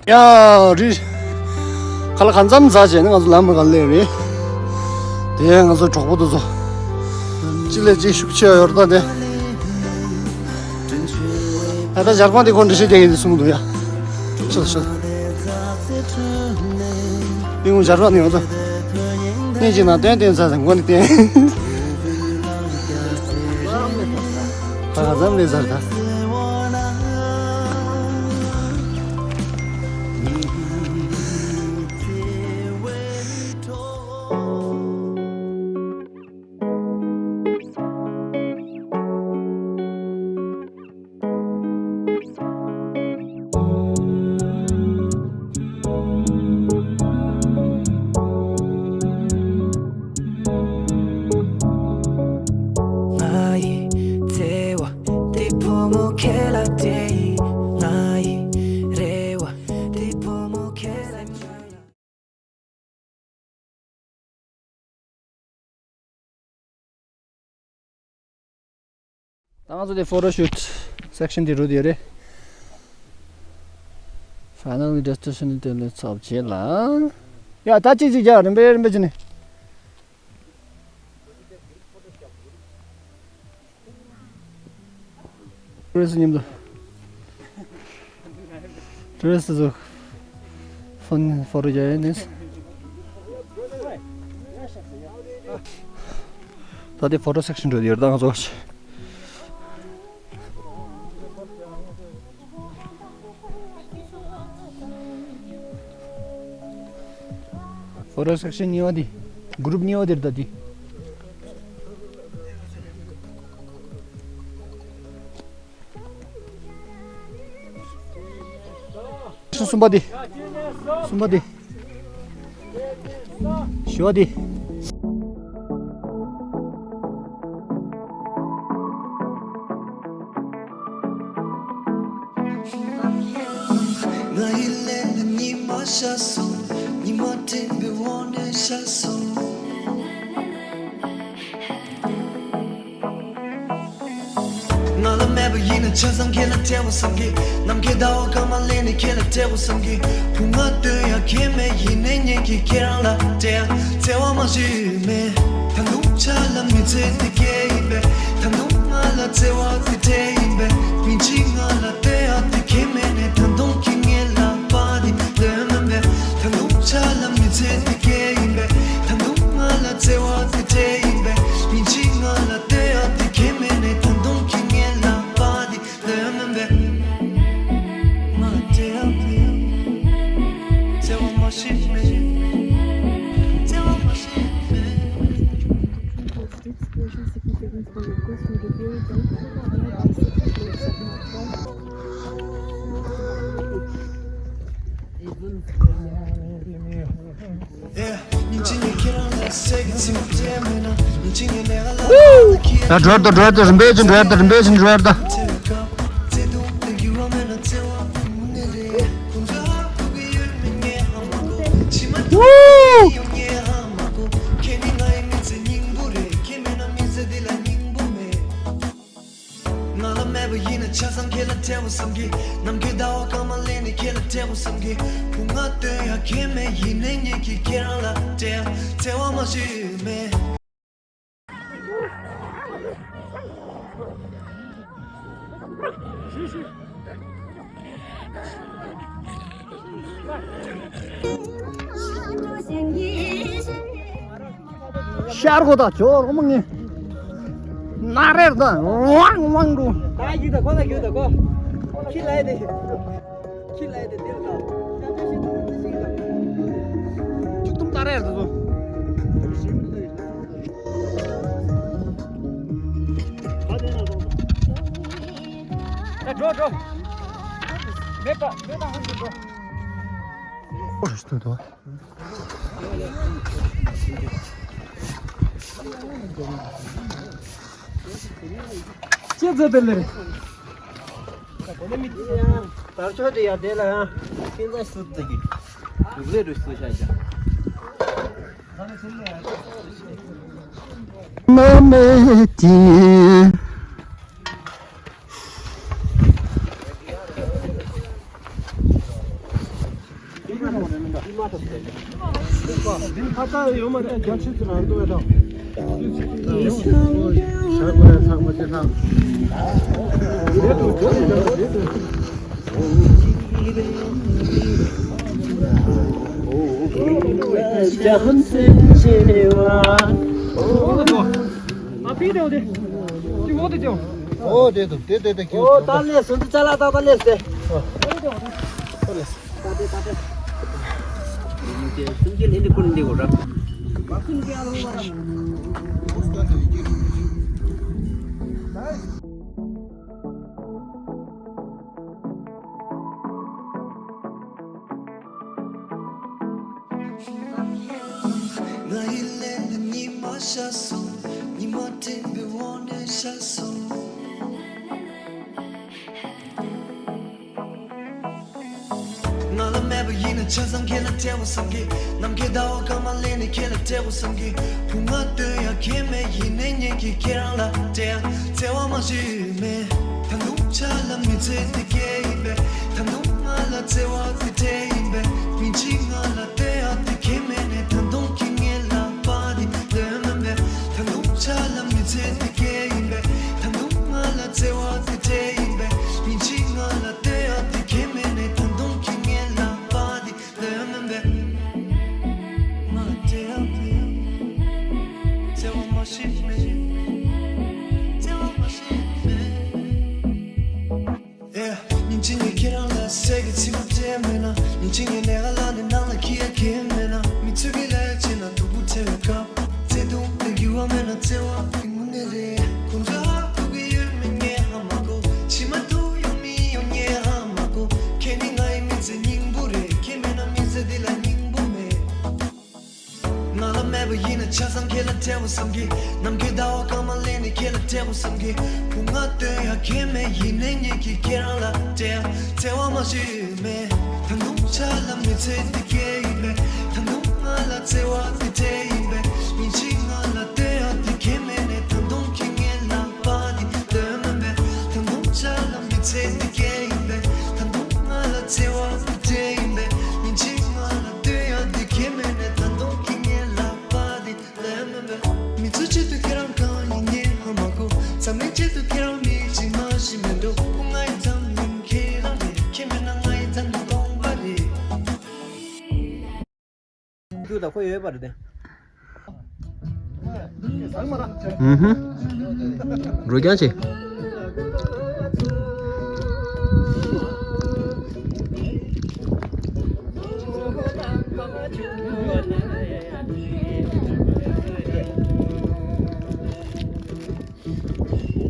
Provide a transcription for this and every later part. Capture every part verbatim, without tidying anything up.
ཡ་རི། ཁ་ལག་གང་འཚམ་ཟ་བྱས་ནས་ང་ཚོ་ལམ་ག་སླེབས་རེད། དེ་ང་ཚོ་གྲོགས་པོ་དེ་ཚོ་གཅིག་ལས་གཅིག་ཤུགས་ཆེ་བ་ཡོད་རེད་ད་དེ། ད་ལྟ་ཇར་པན་དེ་ཁོ་འདྲི་ཤེས་བསྡད་ཡིན་དེ་གསུངས་འདུག་ཡ། ཤོད་ཤོད། མི་ངོ་ཇར་པན་ནས་ཡོང་ཚོ། གནས་གཅིག་ན་བསྟན་བསྟན་ཚར་དང་མགོ་ནས་བསྟན། ད་ག་ཙམ་ལས་ཚར་ད། ང་ཡི་བརྩེ་བ་འདི་བུ་མོ་ཁྱེད་ལ་སྤྲད་ཡིན། ང་ཡི་རེ་བ་འདི་བུ་མོ་ཁྱེད་ལ་སྤྲད་ཡིན། ད་ང་ཚོ་དེ་ཕོ་ཊོ་ཤུ་ཊི་སེག་ཤན་དེ་རུ་དེ་རེད། ཕའི་ནལ་ཌེ་སི་ཊི་ནེ་ཤན་དེ་ལ་ཚབ་བྱེད་ལ། ཡ་ད་གཅིག་གཅིག་རྒྱག་རིམ་པས་རིམ་པས་བྱས་ནས། ཊུ་རི་སི་མཉམ་དུ། ཊུ་རི་སི་ཚོ་ཕོན་ཕོ་ཊོ་རྒྱག་ཡས་ནས། ད་དེ་ཕོ་ཊོ་སེག་ཤན་འགྲོ་དེ་ཡོད་ད་ང་ཚོ། ཕོ་ཊོ་སེག་ཤན་གཉིས་པ་དེ། གུ་རུབ་གཉིས་པ་དེ་རེད་ད་དེ། གསུམ་པ་དེ། གསུམ་པ་དེ། བཞི་པ་དེ། ང་ཡི་ལས་ལ་ཉི་མ་ཤར་སོང་། ཉི་མ་སྤྲིན་པའི་འོག་ནས་ཤར་སོང་། ང་ལ་མེད་པ་ཡིན་ན་ཆ་ཚང་ཁྱེད་ལ་སྤྲད་པ་བསམ་གི། ནམ་མཁའི་ཟླ་བ་སྐར་མ་ལེན་ནས་ཁྱེད་ལ་སྤྲད་པ་བསམ་གི། བུ་ང་སྟོན་ཡ་ཁྱེད་མེད་ཡིན་ནའི་ཉན་གི་ཁྱེད་རང་ལ་སྤྲད་ཡ་བརྩེ་བ་མ་ཤི་མེད། ད་དུང་ཆ་ལ་མི་ཚེ་འདི་སྐྱེལ་ཡིན་པས། ད་དུང་ང་ལ་བརྩེ་བ་འདི་སྤྲད་ཡིན་པས། མི་འཇིགས་ང་ལ་ལྟོས་ཡ་འདི་ཁྱེད་མེད་ནས་ད་དུང་ཁྱེད་ངའི་ལག་པ་འདི་ལོན་མིན་པས། ད་དུང་ཆ་ལ་མི་ཚེ་འདི་སྐྱེལ་ཡིན་པས། ད་དུང་ང་ལ་བརྩེ་བ་འདི་སྤྲད་ཡིན་པས། མི་འཇིགས་ང་ལ་ལྟོས་ཡ་འདི་ཁྱེད་མེད་ནས་ད་དུང་ཁྱེད་ངའི་ལག་པ་འདི་ལོན་མིན་པས། ང་ལ་སྤྲད་ཡ་བརྩེ་བ་མ་ཤི་མེད། བརྩེ་བ་མ་ཤི་མེད། ད་འགྲོ་ད་འགྲོ་ད་རིམ་པས་ཅིག་འགྲོ་ད་རིམ་པས་ཅིག་འགྲོ་ད། ང་ལ་མེད་པ་ཡིན་ན་ཆ་ཚང་ཁྱེད་ལ་སྤྲད་པ་བསམ་གི། ནམ་མཁའི་ཟླ་བ་སྐར་མ་ལེན་ནས་ཁྱེད་ལ་སྤྲད་པ་བསམ་གི། བུ་ང་སྟོན་ཡ་ཁྱེད་མེད་ཡིན་ནའི་ཉན་གི་ཁྱེད་རང་ལ་སྤྲད་ཡ་བརྩེ་བ་མ་ཤི་མེད། ཤར་གོ་ད་ཇོ་རོ་མ་ངེ་ན་རེར་ད་ཝང་ཝང་འགྲོ། ད་ཡིག་ད་གོ་ད་གྱོད་ད་གོ། ཁྱི་ལ་ཡི་དེ། ཁྱི་ལ་ཡི་དེ་དེ་ལ་ད། ཅུག་ཏུམ་ད་རེར་ད་ཚོ། ད་འགྲོ་འགྲོ། མེད་པ་མེད་པ་ཧོན་གྱི་འགྲོ། ཨོ་རེ་སྟོད་དོ། ཅི་ཛ་དེ་ལེ་རེད། དར་ལྕོག་དེ་ཡར་དེ་ལ་ཡང་ཁྱེད་ཚ་སུ་དེ་གི་རུབ་ལེ་རུ་སུ་ཤ་ཤ། མ་མེད་དེ། ཨོ་དེ་དུ་དེ་དེ་དེ་ཁྱོད། ཨོ་ད་ལས་སུ་འདི་ཅ་ལག་ཏག་ཏག་ལས་སེ། ང་ཡི་ལན་ལ་ཉི་མ་ཤར་སོང་། ཉི་མ་སྤྲིན་པའི་འོག་ནས་ཤར་སོང་། ང་ལ་མེད་པ་ཡིན་ན་ཆ་ཚང་ཁྱེད་ལ་སྤྲད་དགོས་བསམ་གི། ནམ་མཁའི་ཟླ་བ་སྐར་མ་ལེན་ནས་ཁྱེད་ལ་སྤྲད་དགོས་བསམ་གི། བུ་ང་སྟོན་ཡ་ཁྱེད་མེད་ཡིན་ནའི་ངས་ཀྱིས་ཁྱེད་རང་ལ་སྤྲད་ཡ་བརྩེ་བ་མ་ཤི་མེད། ད་དུང་ཆ་ལ་མི་ཚེ་འདི་སྐྱེལ་ཡིན་པས། ད་དུང་ང་ལ་བརྩེ་བ་འདི་སྤྲད་ཡིན་པས། ཉིན་གཅིག་ང་ལ་ལྟོས་ཡག་འདི་ཁྱེད་མེད་ནས། ད་དུང་ཁྱེད་ངའི་ལག་པ་འདི་ལོན་མིན་པས། ད་དུང་ཆ་ལ་མི་ཚེ་འདི་སྐྱེལ་ཡིན་པས། ད་དུང་ང་ལ་བརྩེ་བ་འདི་སྤྲད་ཡིན་པས། ཉིན་གཅིག་ང་ལ་ལྟོས་ཡག་འདི་ཁྱེད་མེད་ནས། ད་དུང་ཁྱེད་ངའི་ལག་པ་འདི་ལོན་མིན་པས། ང་ལ་སྤྲད་ཡག་འདི་བརྩེ་བ་མ་ཤི་མེད། བརྩེ་བ་མ་ཤི་མེད། ཨེ། ཉིན་གཅིག་ངས་ཁྱེད་རང་ལ་ཟས་ཀྱི་ཚིག་པ་སྤྲད་མེད་ན། ཉིན་གཅིག་ངས་ལས་ཀ་ལ་ནི་ནང་ལ་འཁྱེར་ཡ་ཁྱེད་མེད་ན། མི་ཚོས་ཀྱི་ལས་བྱེད་ན་སྡུག་པོ་འཕྲད་པའི་སྐབས། བརྩེ་དུང་དེ་འགྱུར་བ་མེད་ན་བརྩེ་བ་དེ་དངོས་གནས་རེད། ཁོང་ཚོ་ཧ་གོ་གི་ཡོད་མེད་ངས་ཧ་མ་གོ། ཕྱི་མ་དུ་ཡོང་མི་ཡོང་ངས་ཧ་མ་གོ། ཁྱེད་ནི་ང་ཡི་མི་ཚེ་སྙིང་པོ་རེད། ཁྱེད་མེད་ན་མི་ཚེ་འདི་ལ་སྙིང་པོ་མེད། ང་ལ་མེད་པ་ཡིན་ན་ཆ་ཚང་ཁྱེད་ལ་སྤྲད་དགོས་བསམ་གི། ནམ་མཁའི་ཟླ་བ་སྐར་མ་ལེན་ནས་ཁྱེད་ལ་སྤྲད་དགོས་བསམ་གི། བུ་ང་སྟོན་ཡག་ཁྱེད་མེད་ཡིན་ནའི་ངས་ཀྱིས་ཁྱེད་རང་ལ་སྤྲད་ཡ་བརྩེ་བ་མ་ཤི་མེད། ད་དུང་ཆ་ལ་མི་ཚེ་འདི་སྐྱེལ་ཡིན་པས། ད་དུང་ང་ལ་བརྩེ་བ་འདི་སྤྲད་ཡིན་པས། ཉིན་གཅིག་ང་ལ་ལྟོས་ཡག་འདི་ཁྱེད་མེད་ནས། ད་དུང་ཁྱེད་ངའི་ལག་པ་འདི་ལོན་མིན་པས། ད་དུང་ཆ་ལ་མི་ཚེ་འདི་སྐྱེལ་ཡིན་པས། ད་དུང་ང་ལ་བརྩེ་བ་འདི་སྤྲད་ཡིན་པས། ཉིན་གཅིག་ང་ལ་ལྟོས་ཡག་འདི་ཁྱེད་མེད་ནས། ད་དུང་ཁྱེད་ངའི་ལག་པ་འདི་ལོན་མིན་པས། མི་ཚོའི་ཆེད་དུ་ཁྱེད་རང་གང་ཡིན་ངས་ཧ་མ་གོ། འཛམ་གླིང་ཆེད་དུ་ཁྱེད་རང་མི་གཅིག་མ་ཤི་མི་འགྲོ། ཁོ་ང་ཡི་འཛམ་གླིང་ཁྱེད་རང་རེད། ཁྱེད་མེད་ན་ང་ཡི་འཛམ་གླིང་སྟོང་པ་རེད། ཁྱོད་ད་ཁོ་ཡོད་པ་རེད་དེ། ཨུ་ཧུ། རོ་རྐྱང་ཆེ།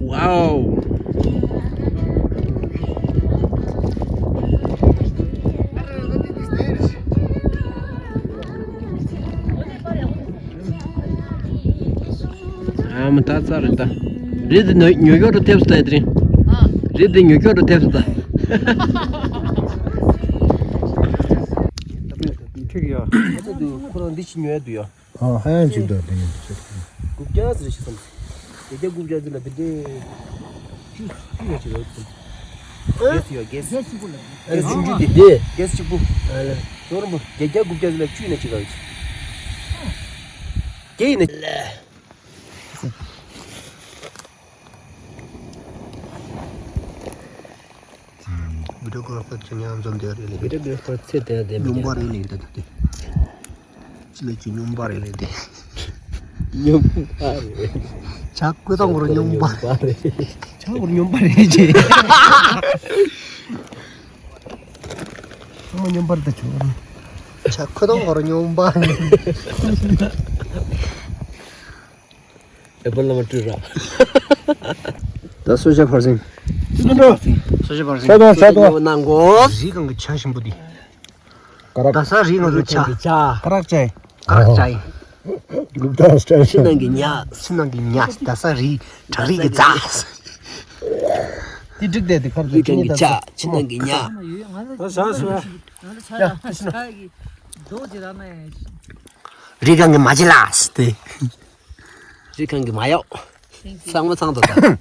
Wow. ཨ་མ་ད་ཚར་རེད་ད། རི་འདི་ཉོ་ཉོ་ཀྱོག་ཏུ་ཐེབས་སུ་ད་ཡ་དེ་རིང་། ཨ། རི་འདི་ཉོ་ཀྱོག་ཏུ་ཐེབས་སུ་ད། ཁྲིག་ཡ། ཁོ་རང་འདི་ཞིག་ཉོ་ཡ་འདུག་ཡ། ཨ་ཧ་ཡང་ཅིག་འདྲ་དེ་ཡིན་དུ་ཟེར། དགུ་བརྒྱ་ཟེར་ཞིག་བསམ། བརྒྱད་བརྒྱ་དགུ་བརྒྱ་ཟེར་ལ་དེ་འདྲའི་བཅུ་བཅུ་ཡ་ཅིག་རེད་བསམ། གེ་སི་ཡོད་གེ་སི། གེ་སི་ཆུང་ཆུང་དེ། དེ། གེ་སི་གཅིག་པུ། ཨ་ལེ། ཟོར་མོ། བརྒྱད་བརྒྱ་དགུ་བརྒྱ་ཟེར་ལ་བཅུ་ཡིན་ན་ཅིག་རེད། བརྒྱད་ཡིན་ན། བི་ཌི་ཡོ་གྷི་ར་ཕར་ཚོ་མཉམ་འཛོམས་བསྡད་རེད་ལེ། བི་ཌི་ཡོ་གྷི་ར་ཕར་ཚོ་བསྡད་བསྡད་མི་སྨྱོན་པ་རེད་ལེ་ད་ད་དེ། ཅི་ལ་ཅི་སྨྱོན་པ་རེད་ལེ་དེ། སྨྱོན་པ་རེད། ཇ་ཁོ་ཐང་གོ་ར་སྨྱོན་པ་རེད། ཇ་གོ་ར་སྨྱོན་པ་རེད་ཅེ། ཚང་མ་སྨྱོན་པ་རེད་ད་ཆོ། ཇ་ཁོ་ཐང་གོ་ར་སྨྱོན་པ་རེད། ཨེ་པལ་བླ་མ་སྤྲུལ་ར། ད་གསོལ་ཇ་ཕར་ཕྱིན། གསོལ་ཇ་ཕར་ཕྱིན། གསོལ་ཇ་ཕར་ཕྱིན། ས་དང་ས་དང་། གནང་གོ། རི་སྒང་གི་ཇ་ཞིམ་པོ་འདི། ཀ་རག་ད་ས་རི་སྒང་གི་ཇ། ཀ་རག་ཇ། ཀ་རག་ཇ། ཕྱི་ནང་གི་ཉ། ཕྱི་ནང་གི་ཉ། ད་ས་རི་བྲག་རི་གི་རྫ། དེ་འགྲིག་དེ་དེ་ཁར་རི་སྒང་གི་ཇ། ཕྱི་ནང་གི་ཉ། ད་ས་སུ། ཡ་ད་ཤི་ན། རི་སྒང་གི་མ་ཇི་ལ་སྟེ། རི་སྒང་གི་མ་ཡོག་ཚང་མ་ཚང་དུ་ད།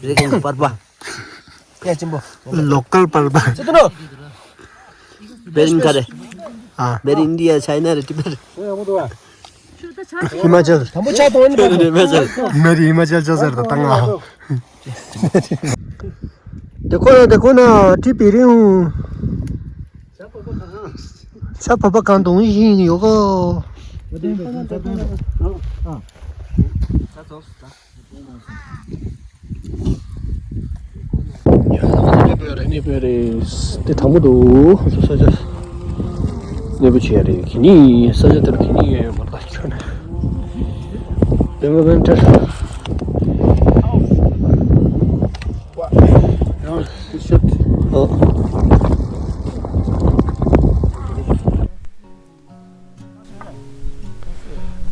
རི་སྒང་གི་པར་པ། ཡ་ཅིམ་པོ། ལོ་ཀལ་པར་པ། ཅི་ཏུ་ནོ། Where in Kare? ཨ། Where in India, China རེད། Tibet རེད། ཧི་མ་ཅལ། དམ་པོ་ཆགས་གཏོང་ནི་ཧི་མ་ཅལ། མེ་རི་ཧི་མ་ཅལ་ཅོ་ཟེར་ད་ཏང་ཨ། དེ་ཁོ་ན་དེ་ཁོ་ན་ཁྲི་པི་རིང་། ས་བབ་པ་གང་དུ་བཞིན་ཡོད་གོ། ཡ་ལགས་ཀྱི་ནེ་པོལ་རེད། ནེ་པོལ་རེད། དེ་དྲང་པོ་འདུག་ས་ཆ་ནེ་པོལ་བྱས་རེད། གི་ནི་ས་ཆ་དེར་གི་ནི་མ་ལ་ཁྱོད་ནས་དེ་མ་བན་ཏེར། ཨོ།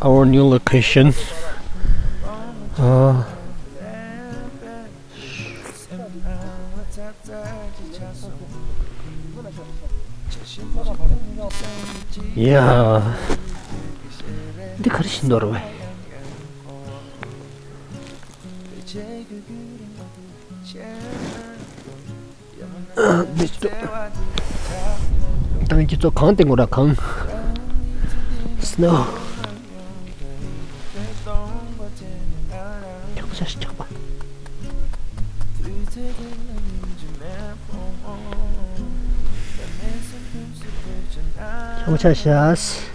Our new location. Uh, yeah. འདི་ག་རེ་བྱེད་འདོད་རེད་བས། ཏང་གི་ཚོ་གང་སྟེང་གོ་ར་གང་། Snow། འཁྱག་པ་ཤ་ཤ་འཁྱག་པ། འཁྱག་པ་ཤ་ཤ།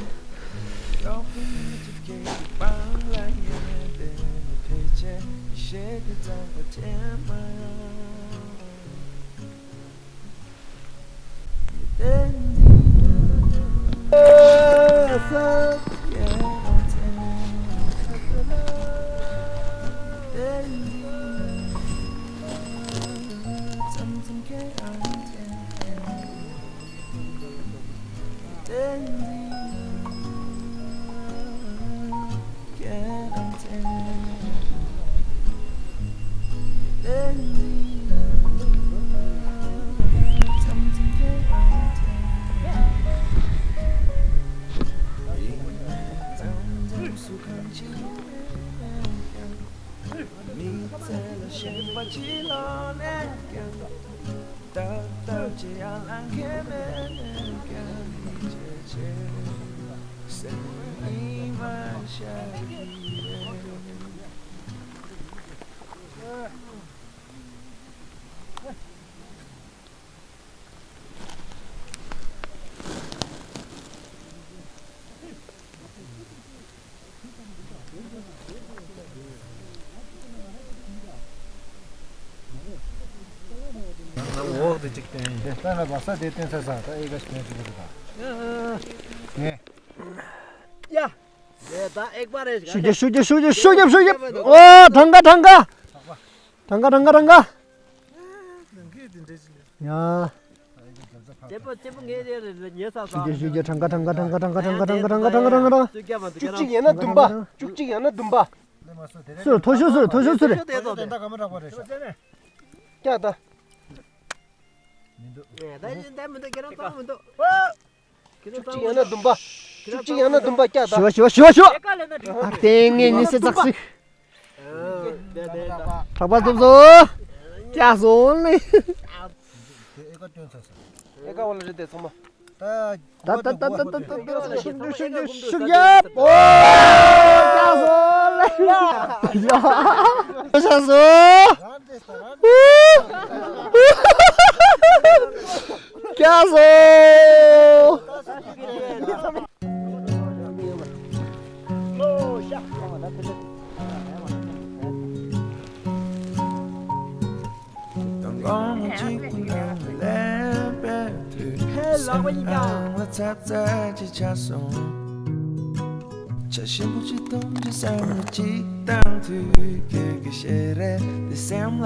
འོག་ཏུ་གཅིག་བསྟན་ཡིན། དེ་ལྟ་ན་བ་ས་དེ་བསྟན་ས་ས་ད་ཨེ་ག་ཞིག་བསྟན་ཅིག་གི་ད། ཡ། དེ་ད་ཨེག་པ་རེ་ཞིག་ཤུགས་རྒྱབ་ཤུགས་རྒྱབ་ཤུགས་རྒྱབ་ཤུགས་རྒྱབ་ཤུགས་རྒྱབ། ཨོ་གྲངས་ཀ་གྲངས་ཀ། གྲངས་ཀ་གྲངས་ཀ་གྲངས་ཀ། ཡ། ལྕེ་པོ་ལྕེ་པོ་ངའི་རེ་རེ་ཉེ་ས་ས། ཞུ་རྒྱུ་ཞུ་རྒྱུ་གྲངས་ཀ་གྲངས་ཀ་གྲངས་ཀ་གྲངས་ཀ་གྲངས་ཀ་གྲངས་ཀ་གྲངས་ཀ་གྲངས་ཀ། བཅུ་གཅིག་ཡང་ན་བདུན་པ། བཅུ་གཅིག་ཡང་ན་བདུན་པ། སུ་མཐོ་ཤོས་སུ་མཐོ་ཤོས་སུ་རེད། ཀྱག་ད། བཅུ་གཅིག་ཡང་ན་བདུན་པ། བཅུ་གཅིག་ཡང་ན་བདུན་པ། ཀྱག་ད། ཞུ་བ་ཞུ་བ་ཞུ་བ་ཞུ་བ། ཨ་ཏེ་ངས་ཉི་ཤུ་རྩ་གཅིག་གྲགས་པ་ཐུབ་སོ། ཀྱག་སོང་ལེ། ཨེ་ཀ་བ་ལ་རེད་དེ་ཚང་མ། ད་ད་ད་ད་ད་ད་ད་ཤུགས་རྒྱབ་ཤུགས་རྒྱབ་ཤུགས་རྒྱབ། ཨོ། ཀྱག་སོང་ལེ། ཡ། ཀྱག་སོང་། ཀྱག་སོང་།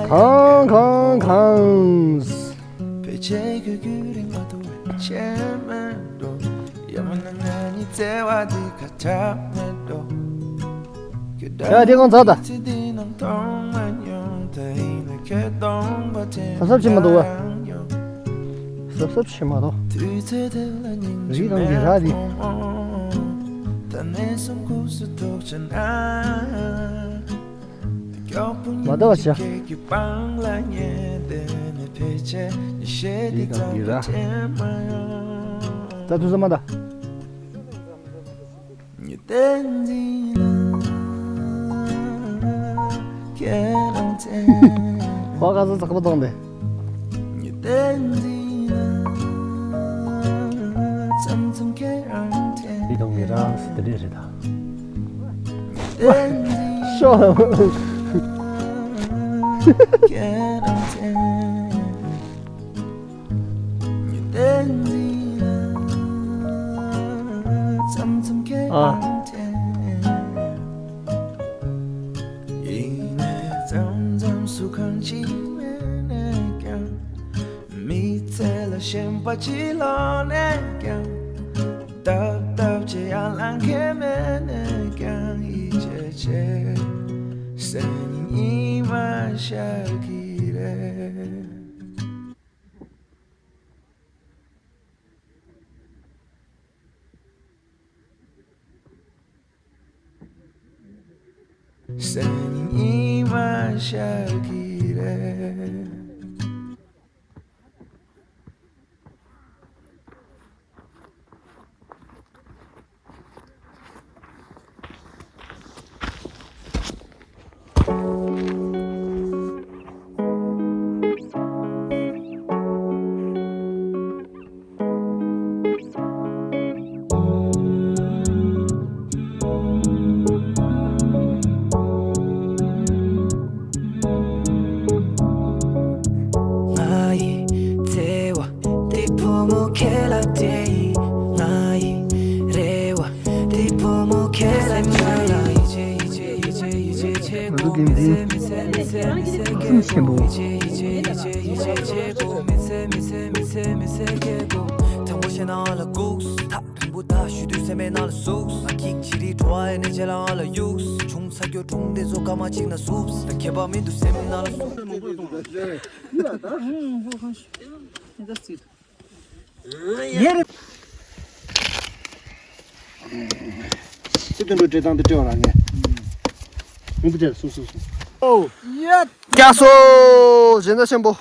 གང་གང་གང་། ཡ་དེ་གང་ཚ་ད། གཟབ་གཟབ་བྱེད་མ་འདུག་བ། གཟབ་གཟབ་བྱེད་མ་འདུག་རི་རང་གི་ར་རི། མ་འདའ་བ་བྱ། རི་རང་གི་ར། ད་དུས་ས་མ་ད། ཧོ་ཁ་སང་ཚགས་པ་གཏོང་དེ། འདི་དང་ངེད་རང་སི་དེ་འདྲས་རེད་ད། ཤོག་ཨ། མི་ཚེ་ལ་ཞེན་པ་ཅི་ལོག་ནས་ཀྱང་། ཏག་ཏག་ཅི་ཡང་ལང་ཁེ་མེད་ནས་ཀྱང་ཡིད་ཆེས་བྱེད། སང་ཉིན་ཉི་མ་ཤར་གི་རེད། སང་ཉིན་ཉི་མ་ཤར་གི་རེད། ང་ཡི་བརྩེ་བ་འདི་བུ་མོ་ཁྱེད་ལ་སྤྲད་ཡིན། ང་ཡི་རེ་བ་འདི་བུ་མོ་ཁྱེད་ལ་སྤྲད་ཡིན། ང་ཚོ་དེ་འདི་སེམས་ཆེན་པོ། རིང་པོ་ད་ཞུ་དུས་སེམས་མེད་ནང་ལ་ཟུག་ཨ་ཁྱིག་ཆི་རི་བྲོ་བ་ཨེ་ནས་བྱེད་ལ་ཨ་ལ་གཡུགས། ཆུང་ས་སྐྱོ་གྲུང་དེ་ཚོ་སྐར་མ་གཅིག་ན་ཟུག་ད་ཁྱད་པར་མི་འདུག་སེམས་ནང་ལ་ཟུག་ཡེ་རེད། སི་ཏུ་འགྲོ་བྲེལ་སྟངས་དེ་སྤྲད་པ་རང་ངས། མི་འདི་བྲེལ་སུ་སུ་སུ། ཨོ། ཡ། ཀྱ་སོ། སྦྱིན་བདག་ཆེན་པོ།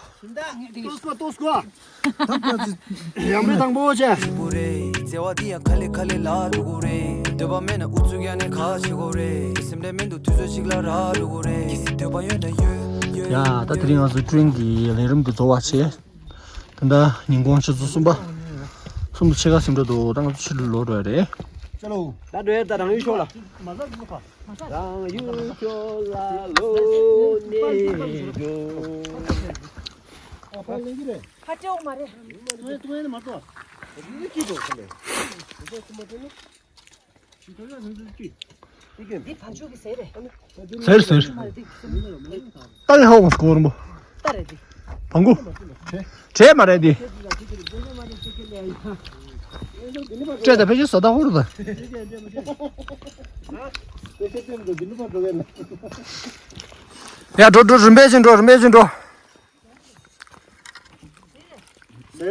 ཏོ་སྐོ་ཏོ་སྐོ། ཡང་མི་དང་པོ་བྱས། ཡ་ད་དེ་རིང་ང་ཚོ་ཀྲིན་གྱི་ལས་རིམ་གྱི་རྫོགས་པ་བྱས། ད་ལྟ་ཉིན་གུང་ཆུ་ཚོད་གསུམ་པ། གསུམ་དུ་ཕྱེད་ཀ་ཟིན་འགྲོ་འདུག་ད་ང་ཚོ་ཕྱི་ལོགས་འགྲོ་ཡ་རེད། ད་འགྲོ་ཡ་ད་རང་ཡུལ་ཕྱོགས་ལ། རང་ཡུལ་ཕྱོགས་ལ་ལོག་ནས་འགྲོ། ཕ་སྤྲེའུ་མ་རེད། འདི་བ་ཕྱུགས་ཀྱི་ཟས་རེད། ཟེར་ཟེར། མ་རེད་འདི། ཏ་ལེ་ཧོ་མོ་སྐོར་མོ། ཏ་རེད་འདི། བང་གུ། བྲེ་མ་རེད་འདི། བྲེ་ད་ཕལ་ཆེར་བཟོ་ལྟ་ཧོར་ད། ཡ་འགྲོ་འགྲོ། རིམ་པས་ཅིག་འགྲོ། རིམ་པས་ཅིག་འགྲོ། ད་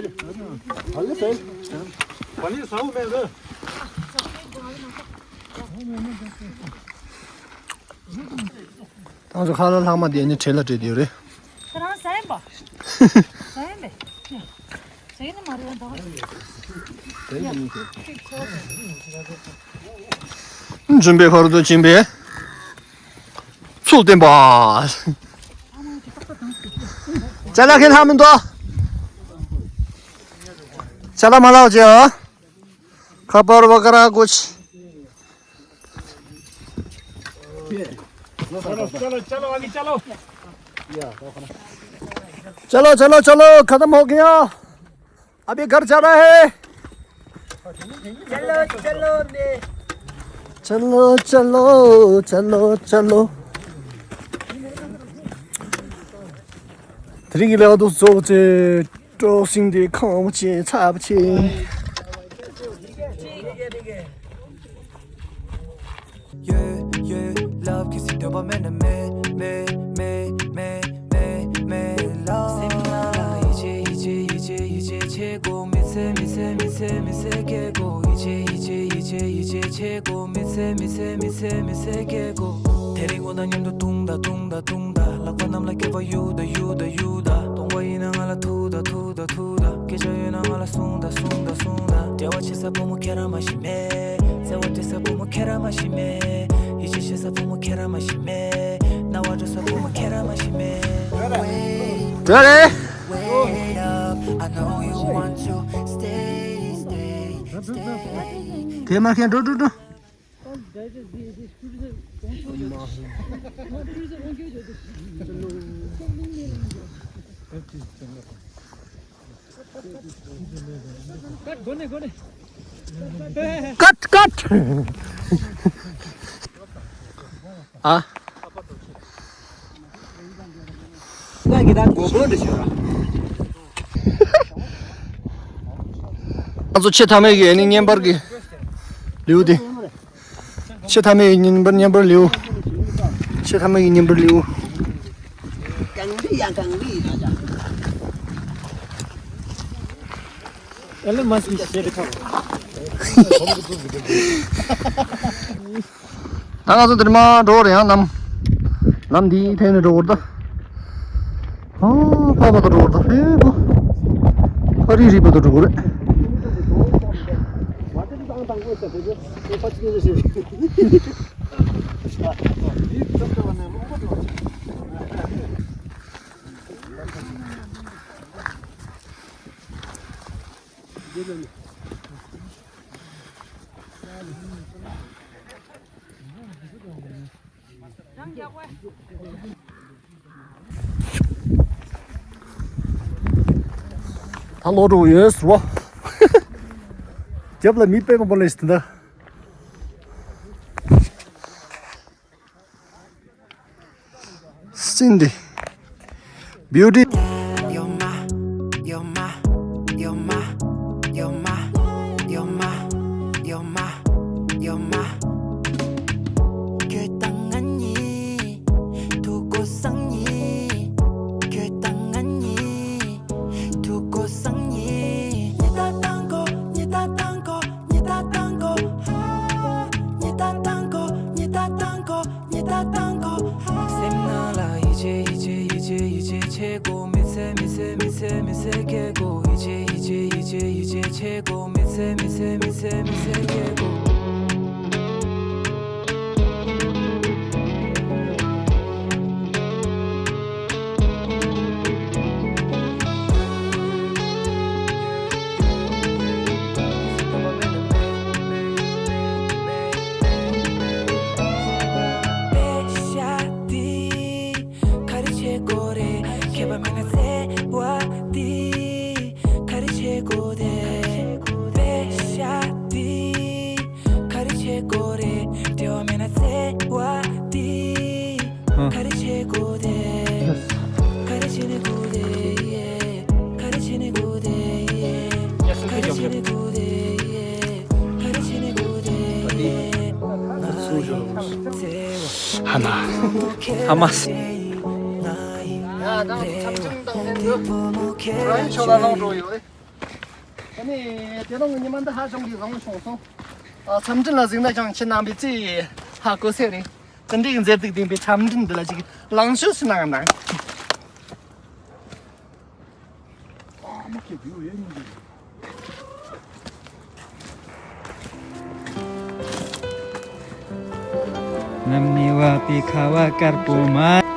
ཚོ་ཁ་ལག་ལྷག་མ་དེ་ནི་བྲེལ་ལ་བྲེལ་དེ་རེད། ཁྱེད་རང་ཟ་ཡིན་པ། ཟ་ཡིན་པས། ཟ་ཡིན་ནི་མ་རེད་ད། འཇུན་པའི་ཁོར་དུ་ཕྱིན་པས། ཚུལ་བསྟན་པ། ཅ་ལག་ཁྱེད་ལྷག་མི་འདུག་ཅ་ལག་མ་ལྷག་ཅེ་ཨ། ཁ་པར་བ་ཀ་ར་གོ་ཆི། चलो चलो चलो आगे चलो। चलो चलो चलो, खत्म हो गया। अभी घर जाना है। चलो चलो ने। चलो चलो चलो चलो। དེ་རིང་གི་ལས་ཀ་འདུག་རྫོགས་ཚེ་གྲོགས་ཤིང་དེ་ཁང་བ་ཆེ་ཚ་བ་ཆེ། Yeah, yeah, love ཁྱེད་སི་འདོད་པ་མེད་ན་མེད། མེད་མེད་མེད་མེད་མེད་ལ། སེམས་ནང་ལ་ཡིད་ཆེས་ཡིད་ཆེས་ཡིད་ཆེས་ཡིད་ཆེས་བྱེད་དགོས། མི་ཚེ་མི་ཚེ་མི་ཚེ་མི་ཚེ་སྐྱེལ་དགོས། ཡིད་ཆེས་ཡིད་ཆེས་ཡིད་ཆེས་ཡིད་ཆེས་བྱེད་དགོས། མི་ཚེ་མི་ཚེ་མི་ཚེ་མི་ཚེ་སྐྱེལ་དགོས། དེ་རིང་འོ་ན་མཉམ་དུ་ཐུང་ད་ཐུང་ད་ཐུང་ད། ལག་པ་གནམ་ལ་སྐྱེལ་བ་གཡུག་ད་གཡུག་ད་གཡུག་ད། སྟོང་པ་ཡིན་ན་ང་ལ་ཐུག་ད་ཐུག་ད་ཐུག་ད། སྐད་ཆ་ཡོད་ན་ང་ལ་གསུང་ད་གསུང་ད་གསུང་ད། བ་བྱེད་ས་བུ་མོ་ཁྱེད་རང་མ་ཤི་མེད། བརྩེ་བ་སྤྲད་ས་བུ་མོ་ཁྱེད་རང་མ་ཤི་མེད། ཡིད་ཆེས་བྱེད་ས་བུ་མོ་ཁྱེད་རང་མ་ཤི་མེད། རྣ་བ་འགྲོ་ས་བུ་མོ་ཁྱེད་རང་མ་ཤི་མེད། འགྲོ་རེད། དེ་མ་མཁན་འགྲོ་འགྲོ་འགྲོ། ཀཊ་ཀཊ། ཨ། ང་ཚོ་ཆེ་ཐ་མའི་གི་ཨ་ནི་བརྙན་པར་གི་ལེའུ་དེ། ཆེ་ཐ་མའི་བརྙན་པར་བརྙན་པར་ལེའུ། ཆེ་ཐ་མའི་བརྙན་པར་ལེའུ། གང་རི་ཡང་གང་རི་ཡང་ཡང་། ཨེ་ལོན་མཱ་སི་ཀི་ཞེས་པའི་ཐོག་ད་ང་ཚོ་འདིར་མ་འགྲོ་བར་ཡང་ལམ། ལམ་འདིའི་ཐད་ནས་འགྲོ་བར་ད། ཨོ་ཕ་བ་དུ་འགྲོ་བར་ད་ཧེ་བོ། ཨ་རི་རི་བ་དུ་འགྲོ་བར། ད་ལོག་འགྲོ་ཡོད་ཟེར་བ། རྒྱབ་ལ་མི་དཔེ་མང་པོ་སླེབས་ཟིན་ད། Cindy. Beauty. You're my, you're my, you're my, you're my, you're my, you're my, you're my. ཁྱོད་དང་ང་གཉིས། ཐུག་གོ་སང་ཉིན། ཁྱོད་དང་ང་གཉིས། ཐུག་གོ་སང་ཉིན། ཉི་ཟླ་དང་གོ་ཉི་ཟླ་དང་གོ་ཉི་ཟླ་དང་གོ་ཉི་ཟླ་དང་གོ་ཉི་ཟླ་དང་གོ་ཉི་ཟླ་དང་གོ་སེམས་ནང་ལ་ཡིད་ཆེས་ཡིད་ཆེས་ཡིད་ཆེས་ཡིད་ཆེས་བྱེད་དགོས། མི་ཚེ་མི་ཚེ་མི་ཚེ་མི་ཚེ་སྐྱེལ་དགོས། ཡིད་ཆེས་ཡིད་ཆེས་ཡིད་ཆེས་ཡིད་ཆེས་བྱེད་དགོས། མི་ཚེ་མི་ཚེ་མི་ཚེ་མི་ཚེ་སྐྱེལ་དགོས། པེ་ཤ་འདི་ག་རེ་བྱེད་དགོས་རེད། མཁས་པ་མེད་ན་བརྩེ་བ་འདི་ག་རེ་བྱེད་དགོས་རེད། པེ་ཤ་འདི་ག་རེ་བྱེད་དགོས་རེད། འབྲེལ་བ་མེད་ན་བརྩེ་བ་འདི་ག་རེ་བྱེད་དགོས་རེད། ག་རེ་བྱེད་ནས་དགོས་རེད། ག་རེ་བྱེད་ནས་དགོས་རེད། ག་རེ་བྱེད་ནས་དགོས་རེད། ག་རེ་བྱེད་ནས་དགོས་རེད། ཧ་ན། ཧ་མ་སི། ཡ་ད་མཚམས་སྤྲིན་དང་ལྷན་དུ་རང་ཡུལ་ཕྱོགས་ལ་ལོག་འགྲོ་ཡོད། ཨ་ནི་དེ་རིང་གི་ཉི་མ་འདི་ཧ་ཅང་གི་བཟང་བྱུང་སོང་། ཨ་མཚམས་སྤྲིན་ལ་གཟིགས་ན་ཀྱང་ཁྱེད་རྣམ་པས་ཅི་ཧ་གོ་ས་རེད། དེ་འདྲའི་མཛེས་སྡུག་ལྡན་པའི་མཚམས་སྤྲིན་འདི་ལ་ཅིག་ལངས་ཕྱོགས་སུ་གནང་ན། ནམ་ནི་བ་པི་ཁ་བ་དཀར་པོ་མ།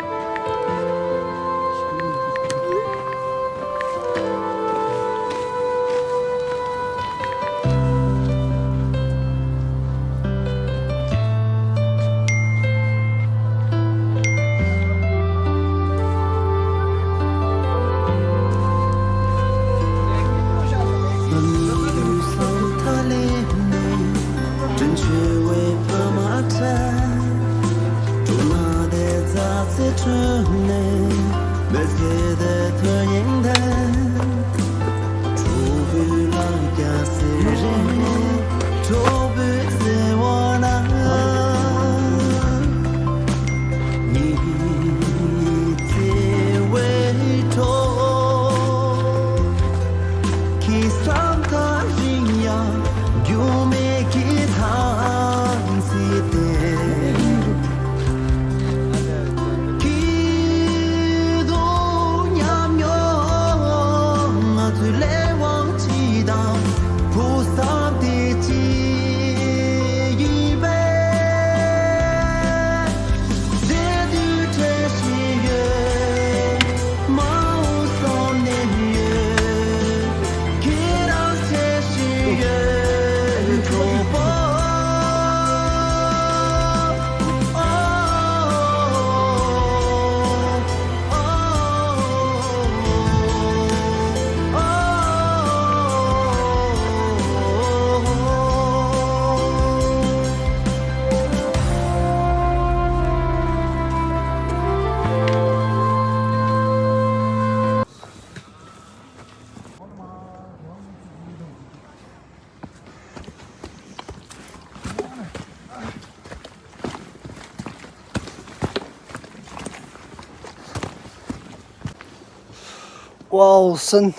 Wow, sun,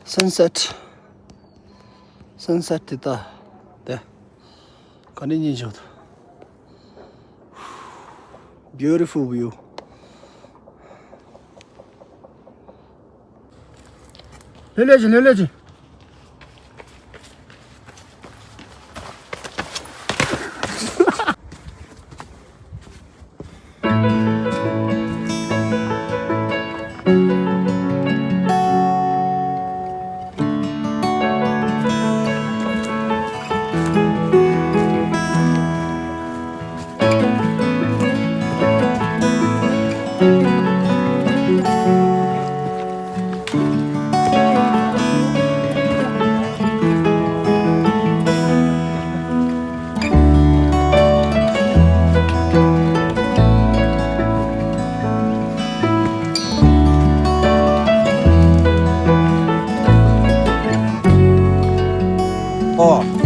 sunset. Sunset དེ་ད་དེ་ག་ནས་ཉིན་བྱུང་། Beautiful view. ལྷོད་ལྷོད་བྱེད། ལྷོད་ལྷོད་བྱེད། ཨོ།